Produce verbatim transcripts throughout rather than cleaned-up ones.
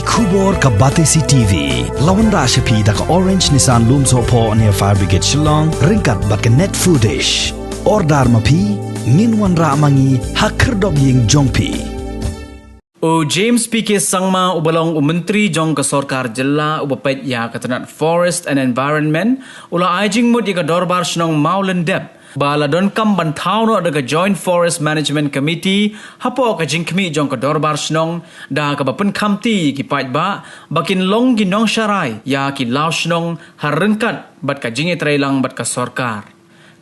Khubor ka Batesi T V. La wanrah sha phi da ka Orange Nissan Lumsohphoh near Fire Brigade Shillong, ryngkat bad ka Net Foodish. Order ma phi, ngin wanrah ma ngi ha khyrdop ïing jong phi. U James P K Sangma uba long u Myntri jong ka Sorkar Jylla uba peit ïa ka tnat Forest and Environment, u la ai jingmut ïa ka Dorbar Shnong Mawlyndep ba la donkam ban thaw noh da ka Joint Forest Management Committee hapoh ka jingkhmih jong ka Dorbar Shnong, da kaba pynkhamti ïa ki paidbah ba kin long ki nongsharai ïa ki law shnong ha ryngkat bad ka jingïatreilang bad ka sorkar.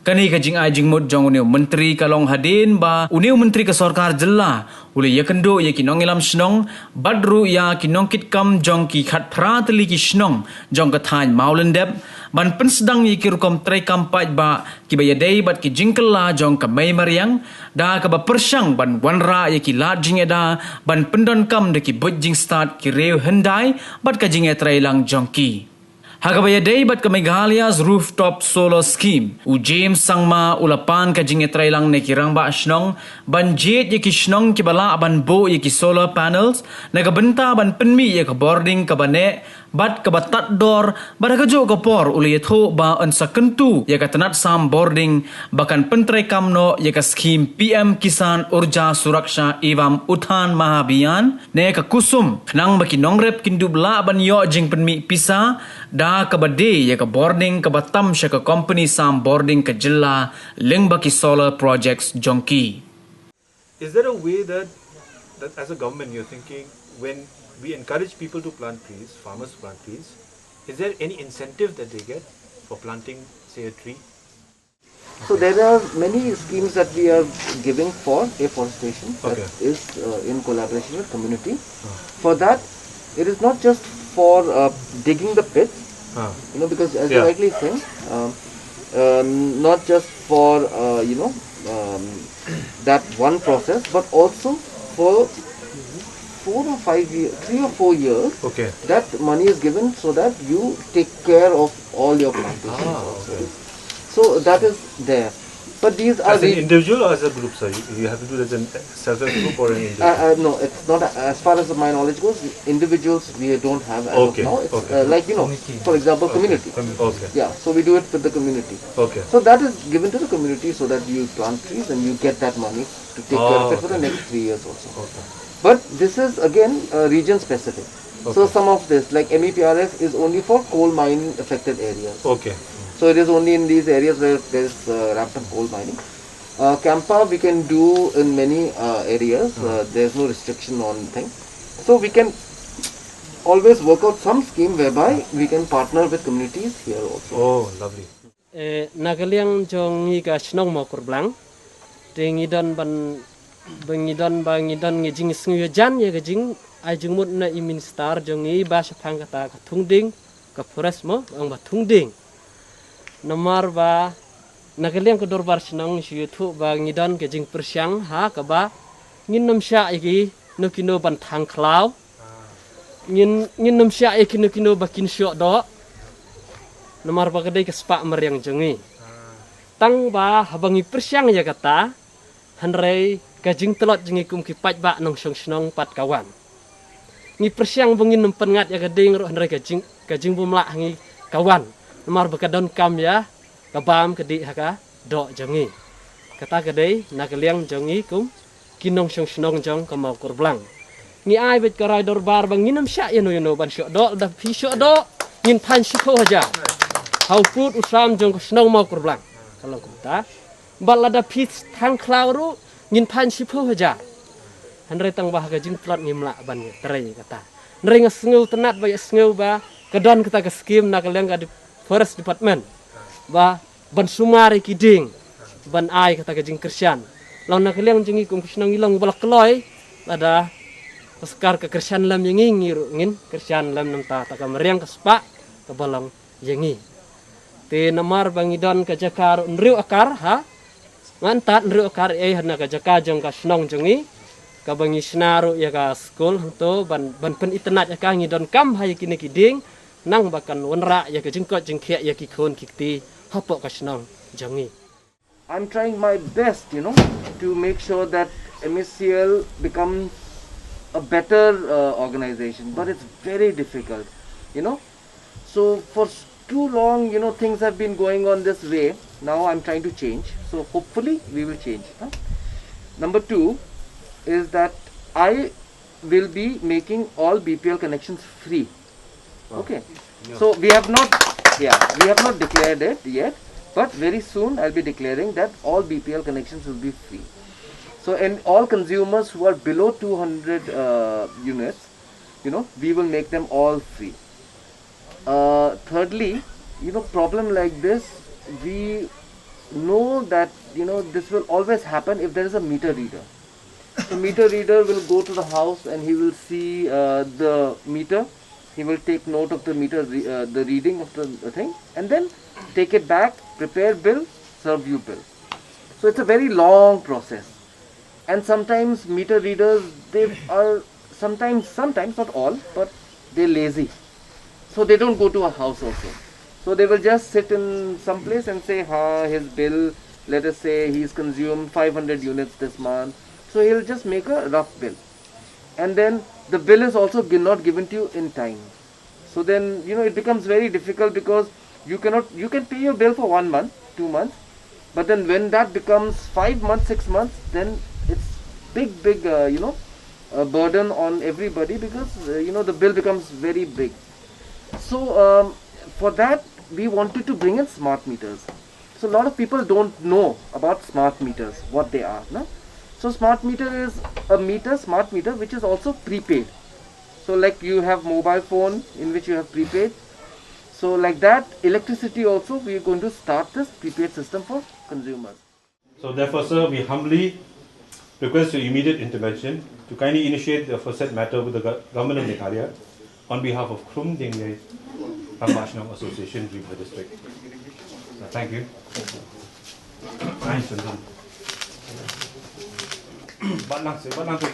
Kane ka jingai jingmut jong une u Myntri ka long hadien ba une u Myntri ka Sorkar Jylla u la ïakynduh ïa ki nongïalam shnong bad ruh ïa ki nongkitkam jong ki khatphra tylli ki shnong jong ka thaiñ Mawlyndep ban pynsdang ïa ki rukom treikam paidbah kiba ïadei bad ki jingkylla jong ka mei mariang, da kaba pyrshang ban wanrah ïa ki lad jingïada ban pyndonkam da ki buit jingstad ki riew hyndai bad ka jingïatreilang jong ki. Ha kaba ïadei bad ka Meghalaya's Rooftop Solar Scheme, u James Sangma u la pan ka jingïatreilang na ki rangbah shnong ban jied ïa ki shnong kiba lah ban buh ïa ki solar panels na ka bynta ban pynmih ïa ka bording kaba neh bad kaba tad dor, bad ha kajuh ka por u la ïathuh ba yn sa kyntu ïa ka tnat sam bording ba kan pyntreikam noh ïa ka skhim P M Kisan Urja Suraksha Evam Utthan Mahabhiyan ne ka KUSUM, khnang ba ki nongrep kin dup lah ban ïoh jingpynmih pisa da kaba die ïa ka bording kaba tam sha ka kompani sam bording ka jylla lyngba ki solar projects jong ki. Is there a way that, that as a government you're thinking when we encourage people to plant trees, farmers to plant trees, is there any incentive that they get for planting, say, a tree? So there are many schemes that we are giving for afforestation that Okay. is, uh, in collaboration with community. For that, it is not just for, uh, digging the pits, Ah. you know, because as you Yeah. rightly said, um, uh, not just for, uh, you know, um, that one process, but also for four or five years, three or four years, Okay. that money is given so that you take care of all your plantations Ah, also. okay. So that is there. But these are As an re- individual or as a group, sir? You, you have to do it as a self-help group or an individual? Uh, uh, no, it's not. As far as my knowledge goes, individuals we don't have as Okay, of now. It's okay. uh, like, you know, Community. for example, Okay, community. commu-, okay. Yeah, so we do it with the community. Okay. So that is given to the community so that you plant trees and you get that money to take care of it for the Oh, okay. next three years also. Okay. But this is again, uh, region specific. So Okay. some of this, like M E P R F, is only for coal mine affected areas. Okay. So it is only in these areas where there is, uh, rampant coal mining. Uh, CAMPA we can do in many, uh, areas. Hmm. Uh, there is no restriction on thing. So we can always work out some scheme whereby we can partner with communities here also. Oh, lovely. Eh, na ka liang jong ngi ka shnong Mawkurblang, te ngi don ban, ba ngi don, ba ngi don ngi jingsngewïajan ïa ka jingai jingmut na i minister jong ngi ba shaphang kata ka thung dieng, ka forest mo, ong ba thung dieng. Namar ba na ka liang ka dorbar shnong shu ïathuh ba ngi don ka jingpyrshang ha kaba ngin nym shah ïa kino kino ban thang khlaw. Ngin, ngin nym shah ïa kino kino ba kin shoh doh. Namar ba ka dei ka spah mariang jong ngi. Tang ba haba ngi pyrshang ïa kata, hynrei ka jingtlot jong ngi kum ki paidbah nongshong shnong pat ka wan. Ngi pyrshang ba ngin nym pynngat ïa ka dieng ruh, hynrei ka jing, ka jingbymlah ha ngi ka wan. Namar ba ka donkam ïa ka bam ka dih ha ka doh jong ngi. Kata ka dei na ka liang jong ngi kum ki nongshong shnong jong ka Mawkurblang. Ngi ai beit ka rai dorbar ba ngin nym shah ïano ïano ban shoh doh, lada phi shoh doh ngin fine shiphew hajar. Ha u pud u sam jong ka shnong Mawkurblang. Ka long kumta. Bad lada phi thang khlaw ruh ngin fine shiphew hajar. Hynrei tang ba ha ka jingtlot ngim lah ban ïatrei kata. Hynrei nga sngewtynnat ba ïa sngew ba ka don kata ka skim na ka liang ka dep-, Forest Department ba ban sumar ïa ki dieng ban ai kata ka jingkyrshan. Long na ka liang jong ngi kum ki shnong ngi long ba la kloi, lada ka sorkar ka kyrshan lem ïa ngi, ngi ruh ngin kyrshan lem namar kata ka mariang ka spah kaba long ïa ngi. Te namar ba ngi don ka jaka ruh hynriew akar ha, ngan tad hynriew akar ei ha na ka jaka jong ka shnong jong ngi, kaba ngi shna ruh ïa ka skul hangto ban, ban pynitynnad ïa ka, ngi donkam ha ïa kine ki dieng, nang ba kan wanrah ïa ka jingkoit jingkhiah ïa ki khun ki kti hapoh ka shnong jong ngi. I'm trying my best, you know, to make sure that M A C L becomes a better uh, organization, but it's very difficult, you know. So for s- too long, you know, things have been going on this way. Now I'm trying to change. So hopefully we will change. Huh? Number two is that I will be making all B P L connections free. Okay. So we have not, yeah, we have not declared it yet, but very soon I'll be declaring that all B P L connections will be free. So and all consumers who are below two hundred uh, units, you know, we will make them all free. Uh, thirdly, you know, problem like this, we know that, you know, this will always happen if there is a meter reader. The meter reader will go to the house and he will see uh, the meter. He will take note of the meter, re- uh, the reading of the, the thing, and then take it back, prepare bill, serve you bill. So it's a very long process. And sometimes meter readers, they are sometimes, sometimes, not all, but they're lazy. So they don't go to a house also. So they will just sit in some place and say, ha, his bill, let us say he's consumed five hundred units this month. So he'll just make a rough bill. And then the bill is also gi- not given to you in time. So then, you know, it becomes very difficult because you cannot, you can pay your bill for one month, two months, but then when that becomes five months, six months, then it's big, big, uh, you know, a burden on everybody because, uh, you know, the bill becomes very big. So um, for that, we wanted to bring in smart meters. So a lot of people don't know about smart meters, what they are. No? So smart meter is a meter, smart meter, which is also prepaid. So like you have mobile phone in which you have prepaid. So like that, electricity also, we are going to start this prepaid system for consumers. So therefore, sir, we humbly request your immediate intervention to kindly initiate the aforesaid matter with the gov- government of Meghalaya on behalf of Khrum Diengei Rangbah Shnong Association, Ri Bhoi District. So, thank you. Thanks, Chandran. Bat lang, sir, bat lang, sir.